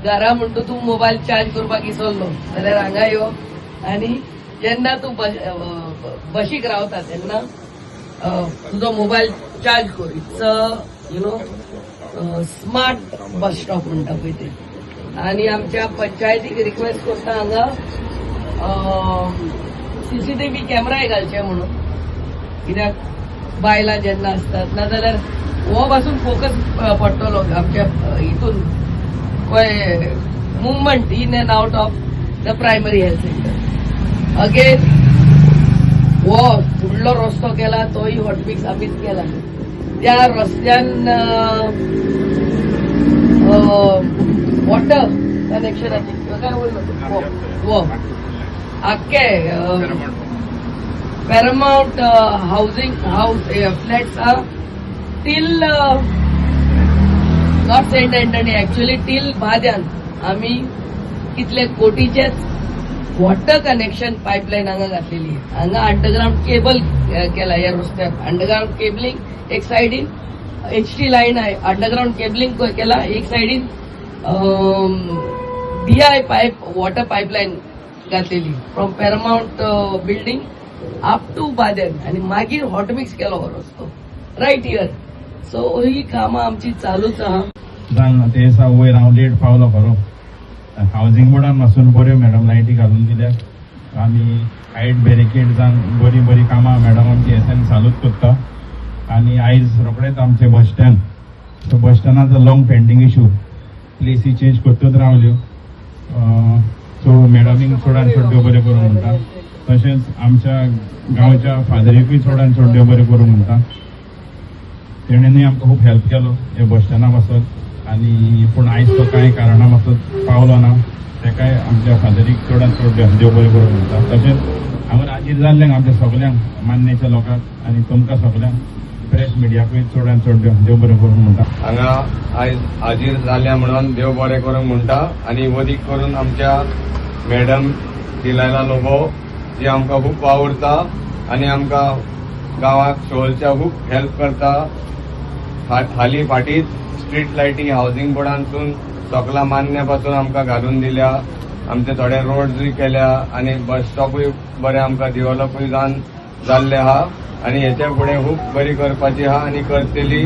घरा म्हणटा तूं मोबायल चार्ज करपाक विसरलो जाल्यार हांगा यो आनी जेन्ना तूं बशीक रावता तेन्ना तुजो मोबायल चार्ज कर. It's smart bus stop म्हणटा पळय ते. आनी आमच्या पंचायतीक रिक्वेस्ट करता, हांगा सीसीटीव्ही कॅमेराय घालचे म्हणून, कित्याक बायलां जेन्ना आसतात, नाजाल्यार हो पासून फोकस पडटलो आमच्या हितून खंय movement in and out of the primary health center. Again, हो फुडलो रस्तो केला तोय हॉटमिक्स आमीच केला. त्या रस्त्यान वॉटर कनेक्शनाची काय बोललो हो, आख्खे Paramount housing house flats are till not Saint Anthony, actually till बाद्यान आमी कितले कोटीचेच वॉटर कनेक्शन पायपलायन हांगा घातलेली. हांगा अंडरग्रावंड केबल केला ह्या रस्त्यार. अंडरग्रावंड केबलिंग एक सायडीन, एचटी लायन आहे, अंडरग्रावंड केबलिंग केला एक सायडीन, डीआय पायप वॉटर पायपलायन घातलेली from Paramount building up to बादेन आणि मागीर हॉटमिक्स केलो हो रस्तो रायट here. सो ही कामां आमची चालूच आहा. जावन ते दिसा वयर हांव लेट पावलो खरो. हावजींग बोर्डान पासून बऱ्यो मॅडम लायटी घालून दिल्या. आनी हायट बॅरिकेड जावन बरीं बरीं कामां मॅडम आमची एस चालूच करता. आनी आयज रोखडेच आमचें बस स्टँड, सो बस स्टँडाचो लॉंग पेंडींग इशू, प्लेसी चेंज करतच रावल्यो. सो मॅडमींक चडान चड देव बरें करूं म्हणटा. तशेंच आमच्या गांवच्या फादरीकूय चडान चड देव बरें करूं म्हणटा. तेणेनूय आमकां खूब हेल्प केलो हे बस स्टँडा पासत. आनी पूण आयज तो कांय कारणा पासत पावलो ना. तेकाय आमच्या फादरीक चडान चड देव बरें करूं म्हणटा. तशेंच हांगा हाजीर जाल्ल्यांक, आमच्या सगल्यांक मान्नेच्या लोकांक आनी तुमकां सगल्यांक, प्रेस मिडियाकूय चडान चड देव बरें करूं म्हणटा. हांगा आयज हाजीर जाल्या म्हणून देव बरें करूंक म्हणटा. आनी वदीक करून आमच्या मॅडम डिलायला लोबो, जी आमकां खूब वावुरता आनी आमकां गांवाक शोलच्या खूब हेल्प करता. हालीं फाटींच स्ट्रीट लायटी हावजींग बोर्डांतसून सगळा मान्य पासून आमकां घालून दिल्या. आमचे थोडे रोड्सूय केल्या आनी बस स्टॉपूय बरें आमकां डेव्हलपूय जावन जाल्ले आहा. आनी हेच्या फुडें खूब बरी करपाची आहा आनी करतली.